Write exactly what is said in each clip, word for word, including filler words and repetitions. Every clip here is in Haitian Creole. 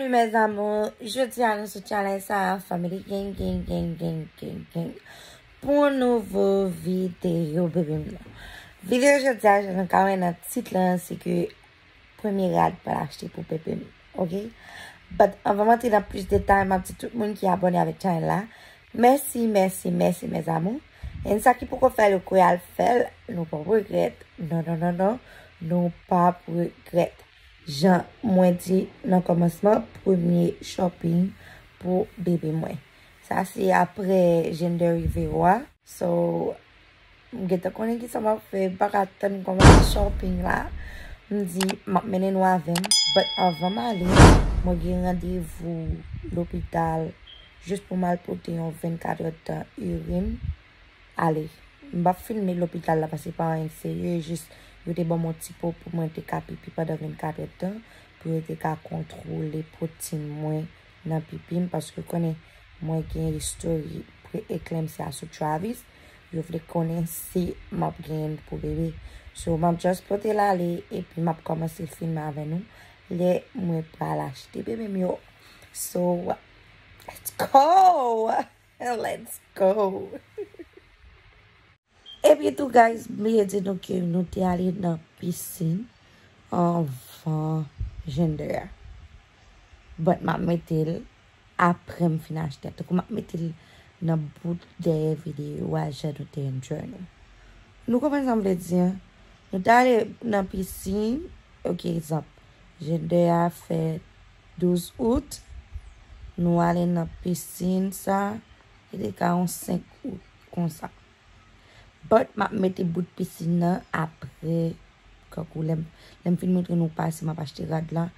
Mes amours, jodi a nou sou channel sa, Family Gang, Gang, Gang, Gang, Gang, Gang, pou yon nouvo videyo, bebe m nan. Videyo jodi a, jan nou ka wè nan tit lan, se ke premye rad pral achte pou bebe m, ok? But anvan m antre nan plis detay, m ap di tout moun ki abòne avèk channel la, mèsi, mèsi, mèsi, mes amours. And sa ki poko fè l, yo kouye al fè l, nou p ap regrèt. Non, non, non, non, nou p ap regrèt. Jan mwen di nan kòmansman, premye shopping pou bebe mwen. Sa se apre Gender rive yo a. So, m gentan konnen kisa m ap fè, m pa ka tann kòmanse shopping la. M di, m ap mennen nou avè m. But anvan m ale, mwen gen randevou lopital jis pou m al pote yon vennkat èdtan irin. Ale. M p ap filme lopital la paske pa anyen serye, jis yo te ban m yon ti po pou mwen te ka pipi pandan vennkat èdtan, pou yo te ka kontwole pwotin mwen nan pipi m, paske konnen mwen gen istori pre-eklemsi a sou Travis. Yo vle konnen si m ap genyen pou bebe. So, m ap just pote l ale, epi m ap kòmanse filme avè nou lè mwen pral achte bebe m yo. So, let's go! Let's go! Epi tou, guys, m bliye di nou ke nou te ale nan pisin anvan Gender a. But m ap mete l apre m fin achte. Tankou m ap mete l nan bout dèyè videyo a, jan nou te enjoy nou. Nou konprann sa m vle di an? Nou t ale nan pisin, ok, egzanp, Gender a fèt douz out, nou ale nan pisin sa, li te ka yon senk out konsa. But m ap mete bout pisin nan apre, kankou lè m, lè m fin montre nou pase m ap achte rad la,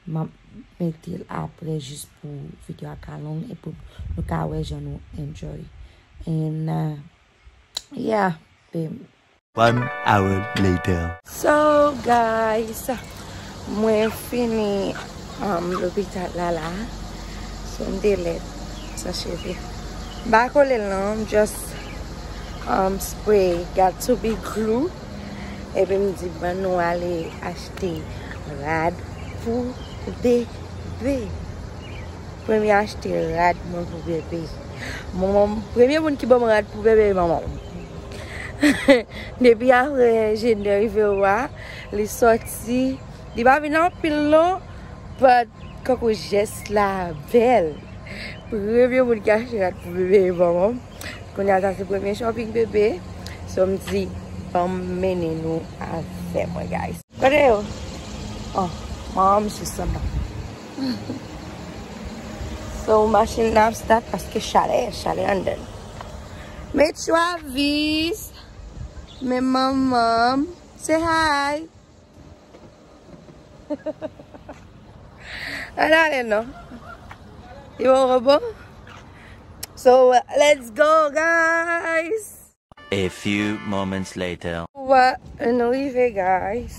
m ap mete l apre jis pou videyo a ka long e pou nou ka wè jan nou enjoy. And, uh, yeah, babe. One hour later. So, guys, mwen fini, um, lopital la la. So, m te lèd, san cheve. M pa kole l non, m just, um, spray Got to be glue. Epi m di, "Ban nou ale achte rad pou bebe." Premye achte rad mwen pou bebe. Manman m, premye moun ki ban m rad pou bebe, manman m. Depi apre Gender rive yo a, li sòti. Li pa vin anpil non, but kankou jès la bèl. Premye moun ki achte rad pou bebe, manman m. Kounye a sa se premye shopping bebe. So m di, ban m mennen nou avè mwen, guys. Kote yo? Oh, manman m sou sanba. So, machin nan ap start paske chalè, chalè anndan. Men Travis, men manman m. Say hi. Ann ale non. Yo, bon. So, let's go, guys. A few moments later. Wa, nou rive, guys.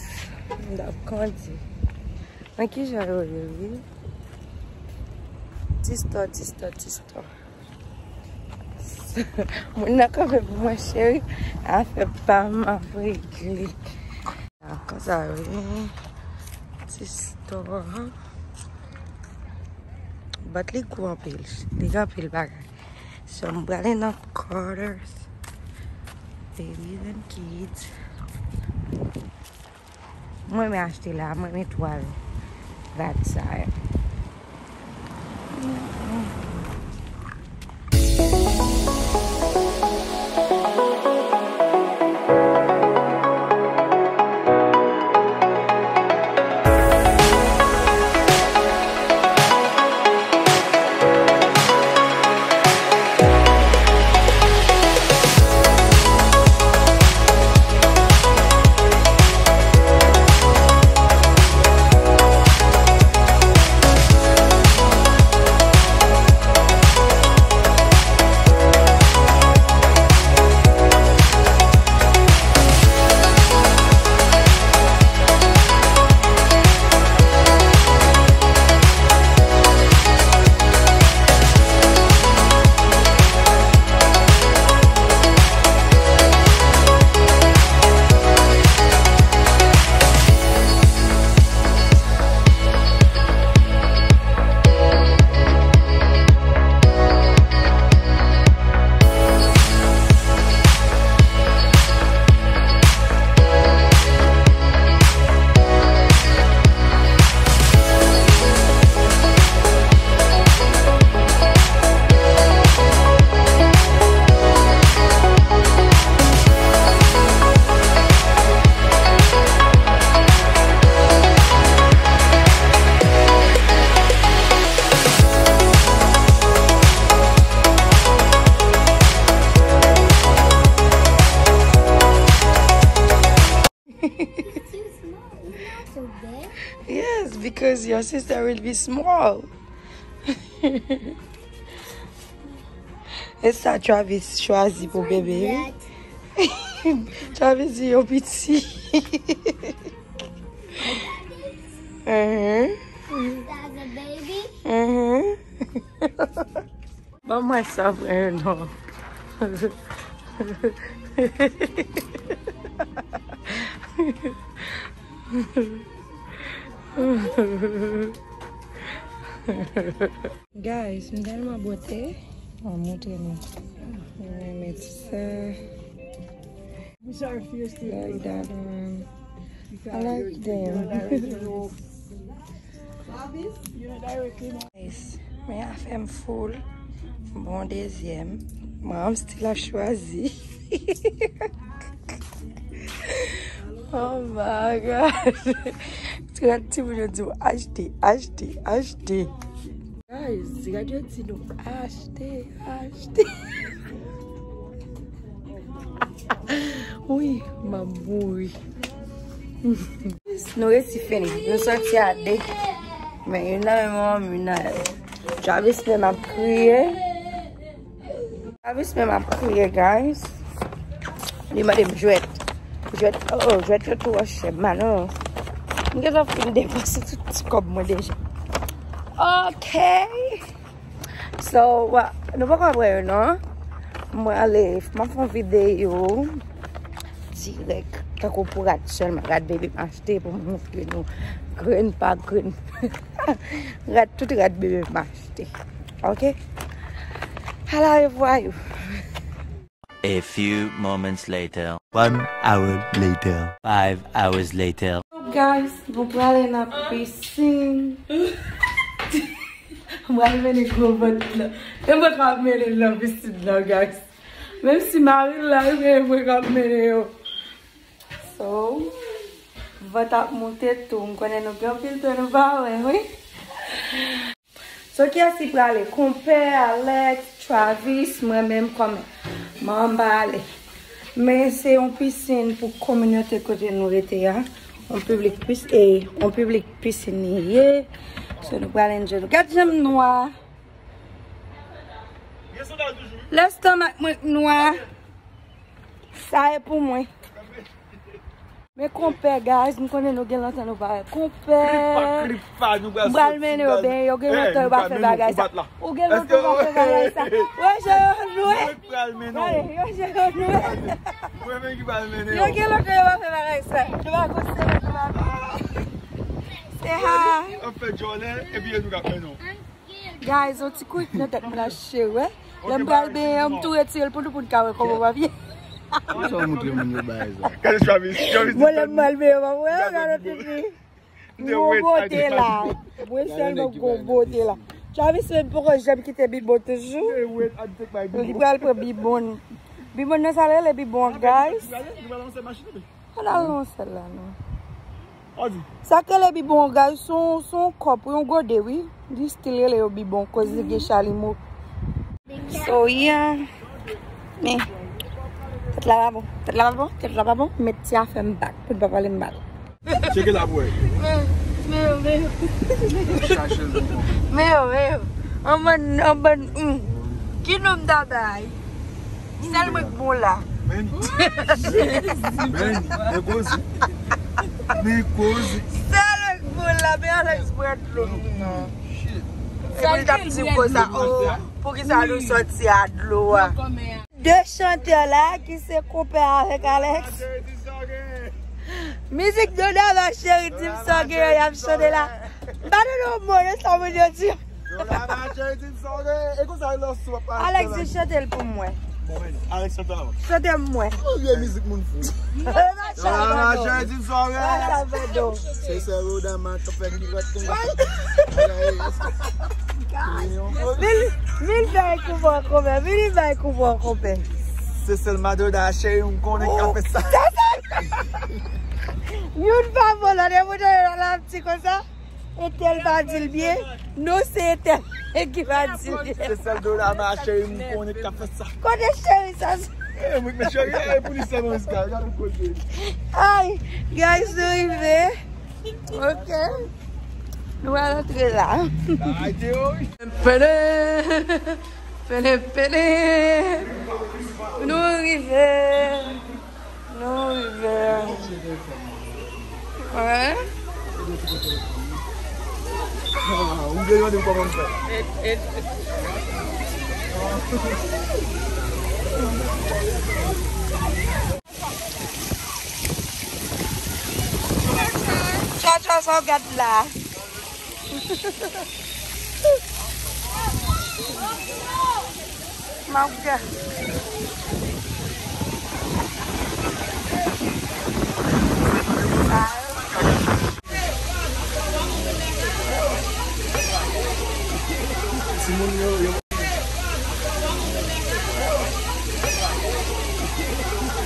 M t ap kondi. Nan ki jan yo ye, wi? Ti store, ti store, ti store. Moun nan kanpe pou mwen, cheri. Afè pa m ap regle. Konsa, wi. Ti store. But li gwo anpil. Li gen anpil bagay. So, m prale nan Carter's. Babies and kids. Mwen renmen achte la, mwen renmen twal rad sa yo. Your sister will be small. E sa Travis chwazi pou bebe, wi. Travis di yo piti. Mhm. Mhm. Ban mwen sa, frè, non. Guys, m tèlman bote. Mwen montre nou. Mwen met sa. Like that one. I like them. Guys, men afè m full. Bon, dezyèm. Mwen still ap chwazi. Oh my God. Trant timoun yo di w achte, achte, achte. Guys, gade yo di nou achte, achte. Wi, m ap mouri. Nou resi fini. Nou sòti a de. Men youn nan men mwen, youn nan Travis menm ap kriye. Travis menm ap kriye, guys. Li mande m jwèt. Jwèt, oh, jwèt yo twò chè, man, oh. M gentan fin depanse tout ti kòb mwen deja. Ok. So, wa-, nou poko wè yo, non? Mwen ale, m ap fè yon videyo dirèk, tankou pou rad sèlman, rad bebe m achte pou m montre nou. Grenn pa grenn. Rad, tout rad bebe m achte. Ok? Ala revwa yo. A few moments later. One hour later. Five hours later. Guys, nou prale nan pisin. Mwen al mennen gwo vant la. E mwen k ap mennen l nan pisin nan, guys. Menm si mari l la, men mwen k ap mennen yo. So, vant ap moute tou. M konnen nou gen anpil tan nou pa wè, wi. So, kiyès ki prale? Konpè, Alex, Travis, mwen menm kòm manm pa ale. Men se yon pisin pou kominote kote nou rete a. Yon piblik pis-, e, yon piblik pisin li ye. So, nou prale enjoy nou. Gad jan m nwa. Lestomak mwen k nwa. Sa e pou mwen. Men konpè, guys, m konnen nou gen lontan nou pa wè. Konpè, m pral mennen yo benyen, yo gen lontan yo pa fè bagay sa. Ou gen lontan ou pa fè bagay sa. Wè, je yo nwe. Gade, yo je yo nwe. Yo gen lontan yo pa fè bagay sa. Nou pa konn se nou pa. Se ha. Ap fè djòlè, epi e nou k ap mennen w. Guys, yon ti kwik nan tèt mwen la, cheri, wè. Lè m pral benyen an, m tou retire l pou nou, pou n ka wè kòman w ap ye. Sa w montre moun yo bagay sa? Gade Travis, Travis. Mwen, lè m pral benyen, w ap wè, gade pipi. Gwo bote la. Mwen sèlman gwo bote la. Travis menm poko janm kite bibon toujou. Li pral pran bibon. Bibon nan sa l rele bibon, guys. Ann al nan sèl la, non. Sa k rele bibon, guys, se yon, se yon kòp, yon gode, wi. Li still rele yo bibon, koz li gen chalimo. So, yeah. Men, tèt la pa bon, tèt la pa bon, tèt la pa bon. Met ti afè m back pou n pa pale m mal. Tcheke la pou wè. Men yo, men yo. Men yo, men yo. An bann, an bann, hmm. Ki non m ta bay? Sèl mwen k bon la. Men. Men, men koze. Men koze. Sèl mwen k bon la, men Alex bwè dlo. Non. Epi l t ap di m konsa, oh, poukisa nou sòti a dlo a? De chantè la ki se konpè avèk Alex. Mizik Dona ma cheri di m sa gen y ap chante la. M pa tande yon mo de sa moun yo di. Dona ma cheri di m sa gen. E konsa lòs w ap pale. Alex di chante l pou mwen. Bon, men, Alex chante avan. Chante m mwen. Ou vye mizik moun fou. Dona ma cheri di m sa gen. Se sè Roda man k ap fè kilòt konsa. Vin, vin bay kou bò konpè, vin bay kou bò konpè. Se sèl Madoda cheri m konnen k ap fè sa. Youn pa bon, lòt e mouton yo la ap di konsa. Entèl pa di l byen. Non, se entèl ki pa di l byen. Se sèl Dona ma cheri m konnen k ap fè sa. Kote cheri sa? Eh, mwen, men cheri, eh, pou li sèlman, Oscar, gade kote. Ay, guys, nou rive. Ok. Nou al antre la. Pele, pele, pele. Nou rive. Nou rive. Wè. Tcha tcha, sa w gad la. M ap gad. Timoun yo, yo.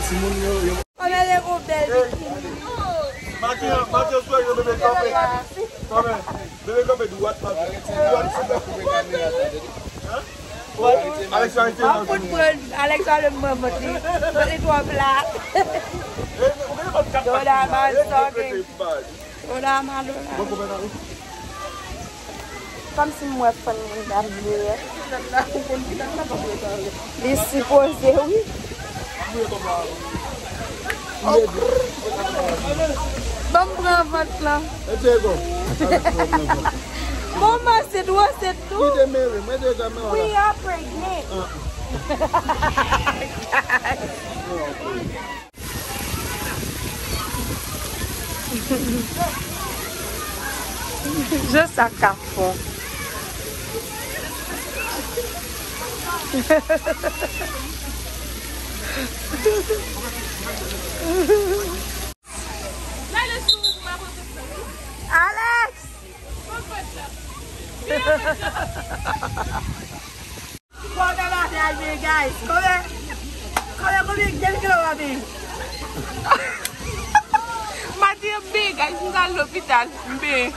Timoun yo, yo. Kòmè le gon bèl bikini. Maten, maten, sou yo bebe kanpe. Kòmè, bebe kanpe dwat maten. Dwat sou bèk. Alex, arete. An fout pran, Alex ale mwen vant li. Vant li twò plat. Dola mal sòke. Dola mal, dola. Kòmsi m wè fann moun k ap veye. Li sipoze, wi. Ban m pran vant lan. Bon, m ansent, ou ansent tou? Wi, I'm pregnant. Je sa ka fò. Alex! Kòmè maten al byen, guys. Kòmè, kòmè, kòmè, kèl kilo w ap byen? Maten an byen, guys, m t al lopital, m byen.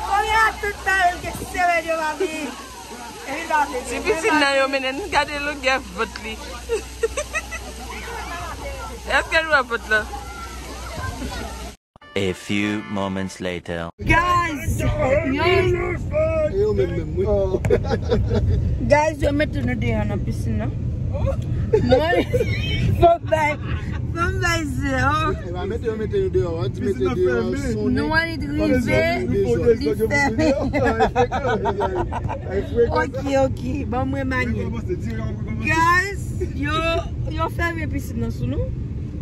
Kòmè a tout bagay ke sere yo ap byen. Ti pitit nan yo mennen n gade longè vant li. Èske nou wè vant lan? A few moments later. Guys, yo, guys, yo mete nou deyò nan pisin nan. Mwen, fò bay, fò bay zero. E pa mete yo mete nou deyò, an ti mete deyò, sonnen. Nou annik rive, li fèmen. Ok, ok, ban mwen manye. Guys, yo, yo fèmen pisin nan sou nou.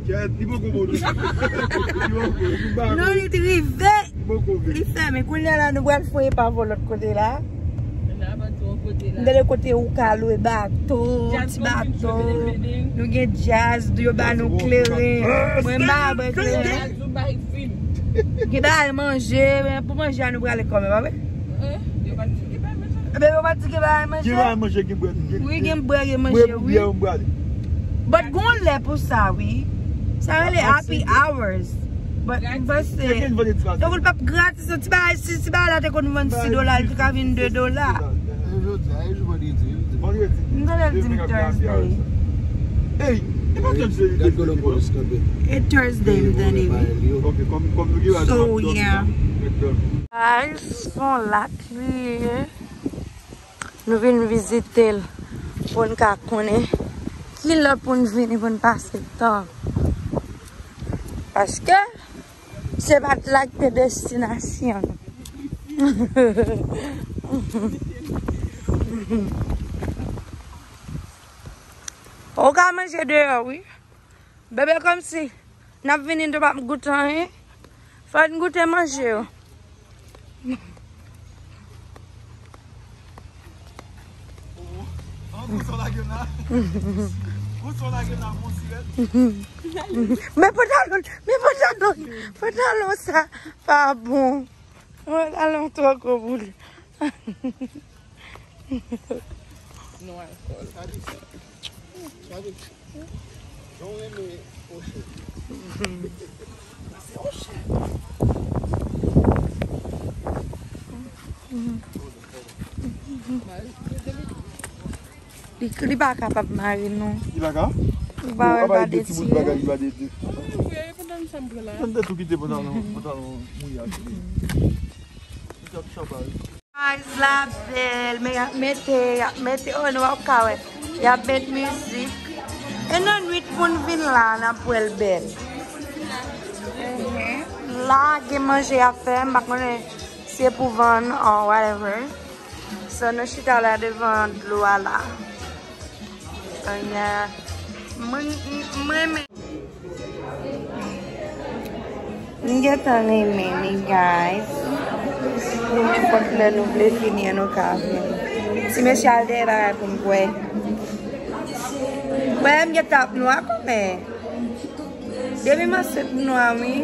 Kèt, li poko bon tou. Li poko, li poko. Non, li t rive. Li poko vre. Li fèmen. Kounye a la, nou pral fouye pa vò lòt kote la. N a pati yon kote la. M tande kote ou ka lwe bato, ti bato. Nou gen djaz, yo ba nou kleren. Mwen m pa bwè kleren. Djaz ou bay vin. Gen bagay manje, men pou manje a nou prale kòmè, pa vre? Hein? Yo pa di gen bagay manje? Ebyen, yo pa di gen bagay manje? Gen bagay manje, gen bwè, gen... Wi, gen bwè, gen manje, wi. Bwè, bwè, bwè. But gon lè pou sa, wi. Sa rele happy hours. But m panse, donk, l p ap gratis, ti bagay, si ti bagay la te konn vann sis dola, li te ka vin de dola. E jodi a, e jou vandredi, wi. Vandredi. M tande l di m Thursday. Ey, e pa Thursday. E Thursday, m tande, wi. Ok, kòm, kòm nou gen... So, yeah. Guys, son lak li ye. Nou vin vizite l pou n ka konnen ki lè pou n vini pou n pase tan. Paske se pa t la ki te destinasyon nou. Ou ka manje deyò, wi. Bebe, kòmsi n ap vini, nou p ap goute anyen. Fò n goute manje yo. Men pantalon, men pantalon, pantalon sa pa bon. Pantalon twò gwo pou li. No alcohol. Sa di, sa di, jan w renmen Oshè. Se Oshè. Li, li pa kapab mare, non. Li pa ka? Ou pa wè l pa detire? Li pa detire. Mwen te tou kite pantalon, pantalon mouye a sou li. Guys, la bèl, men y ap mete, y ap mete, oh, nou p ap ka wè. Y ap met mizik. E nan nwit pou n vin la, n ap wè l bèl. La, gen manje y ap fè, m pa konnen si se pou vann or whatever. So, nou chita la devan dlo a la. So, yeah. Mwen, mwen, mwen, M gentan renmen li, guys. Pou nenpòt lè nou vle vini an, nou ka vini. Ti mesye al dèyè bagay pou m kwè. Wè, m gentan ap nwa kòmè. Depi m ansent m nwa, wi.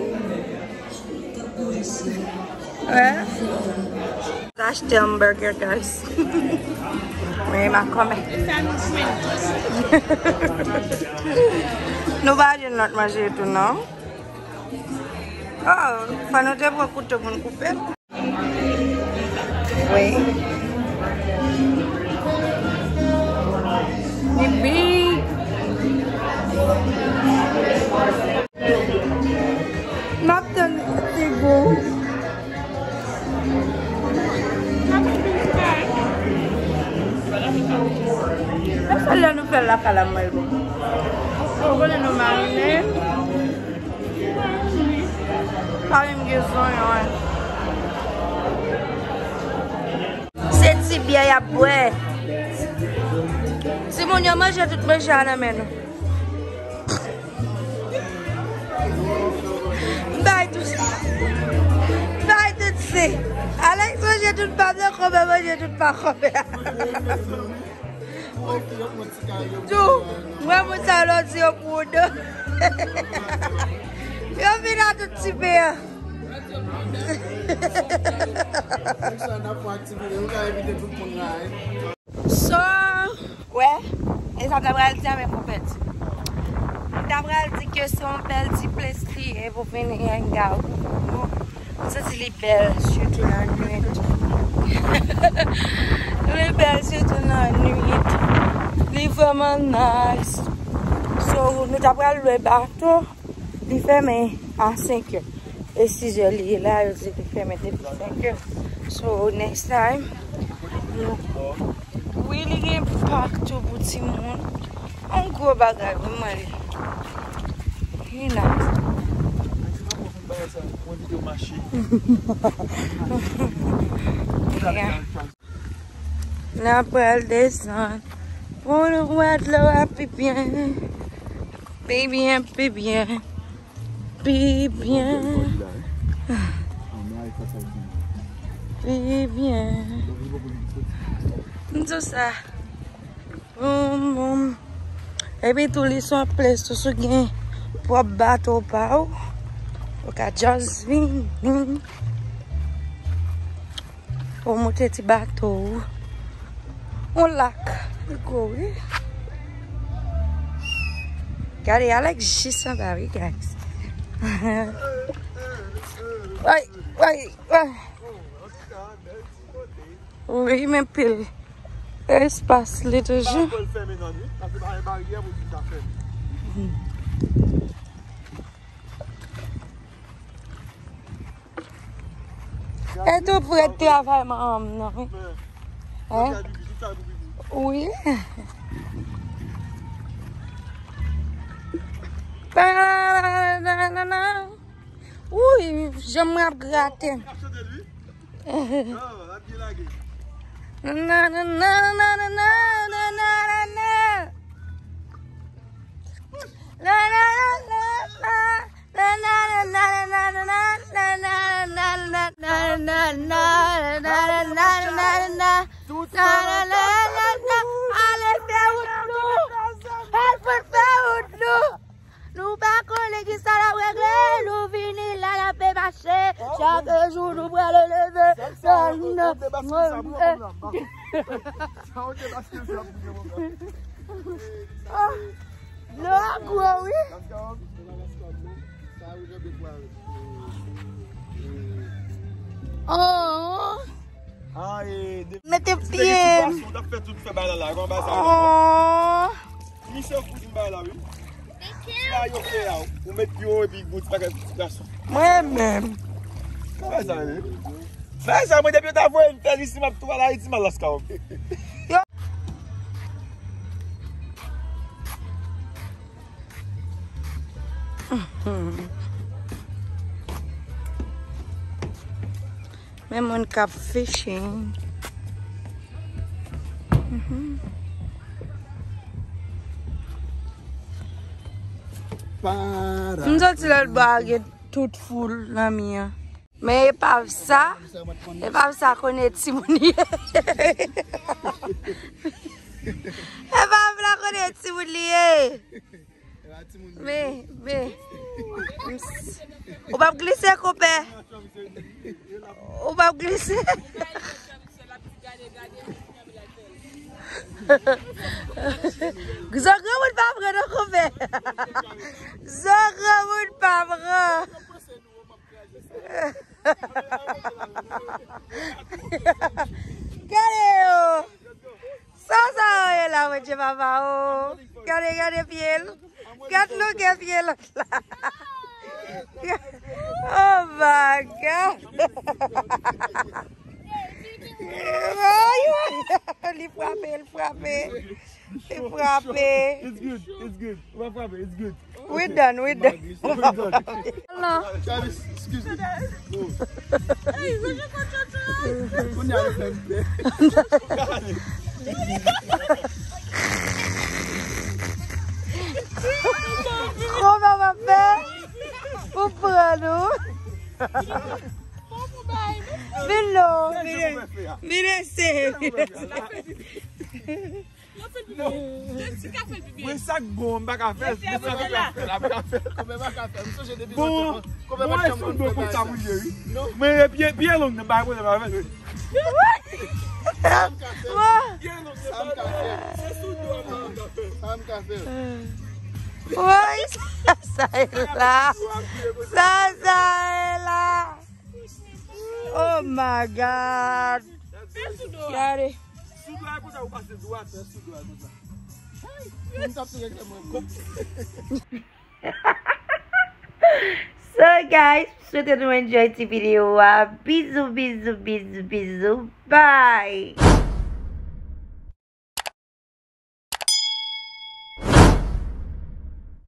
Wè. Achte hamburger, guys. Men pa kòmè. Nou pa jwenn lòt manje tou, non? Oh, fò nou te pran kouto pou n koupe l. Wi. Li big. M ap tann ti gou. E sèl lè nou fè l lakay la, mwen bon. Ou konnen nou marine. Pa menm gen zonyon, en. Se ti byè y ap bwè. Timoun yo manje tout manje a nan men nou. Bay tout. Bay tout se. Alex manje tout pa byen, kòmè manje tout pa kòmè. Djou, mwen moun sa yo lòt yo pou do. Yo vin a tout ti pe a. So, wè, e sa m ta pral di a men konpèt. M ta pral di ke se yon bèl ti ples li ye pou vin hang out. M santi li bèl, sitou lannwit. Li bèl, sitou lannwit. Li vrèman nice. So, nou ta pral lwe bato. Li fèmen a senk è. E sis è li ye la, yo di li fèmen depi senk è. So, next time, nou, wi, li gen pak tou pou timoun. Yon gwo bagay, vrèman, li. Li nice. Mwen videyo mache. Yeah. N ap pral desann pou nou wè dlo a pi byen. Pi byen, pi byen. Pi byen. Pi byen. M di w sa. Boum, boum. Epi tou, li se yon ples tou, si w gen pwòp bato pa w, ou ka just vini. Ou monte ti bato ou. Yon lak. Li gwo, wi. Gade, Alex jis anba, wi, guys. Ay, ay, ay. Wi, men pil espas li toujou. E tou prèt travay manman m nan, wi. Hein? Wi. Wi, janm ap grate. Ale fè wout nou! Al fout fè wout nou! Nou pa konnen kisa n ap regle, nou vini la, n ap mache. Chak jou nou pral leve. Dlo a gwo, wi. Oh. Mete pye m. Oh. Misye fou di m bay la, wi. Sa yo fè a, ou met pye w epi gwo ti pakèt ti gason. Mwen menm. Kòman sa ye? Sa, sa, mwen, depi yo ta voye m fè l isi, m ap tou al Ayiti, m al Las Kawòm. Men moun k ap fishing. Mhm. M santi lòt bò a gen tout foul nan mi an. Men epav sa, epav sa konnen timoun li ye. Epav la konnen timoun li ye. Men, men. Ou p ap glise, konpè. Ou p ap glise. Zo granmoun pa pran non, konpè. Zo granmoun pa pran. Gade yo. Sa sa yo ye la, Bondye papa o. Gade, gade pye l. Gad longè pye lòt la. Oh my God. Li frape, li frape. Li frape. It's good, it's good. Ou pa frape, it's good. We done, we done. We done. Travis, excuse me. Hey, what you got to try? Kounye a yo fè m pè. Kòman w ap fè pou pran nou? Vin non, vin, vin ese, vin ese. Mwen sa k bon, m pa ka fè l. Mwen sa k bon, m pa ka fè l. Bon, bon, e sou do konsa pou l ye, wi. Mwen, pye, pye long nan bay pwoblèm avè l, wi. Pye long nan bay pwoblèm. Se sou do a m pa ka fè l. Woy, sa, sa e la. Sa, sa e la. Oh my God. Gade. Sou dwa konsa ou pase dwa, fè sou dwa konsa. Ay, mwen tap tou rete mwen kòm. So guys, swete nou enjoy ti videyo a. Bizou, bizou, bizou, bizou. Bye.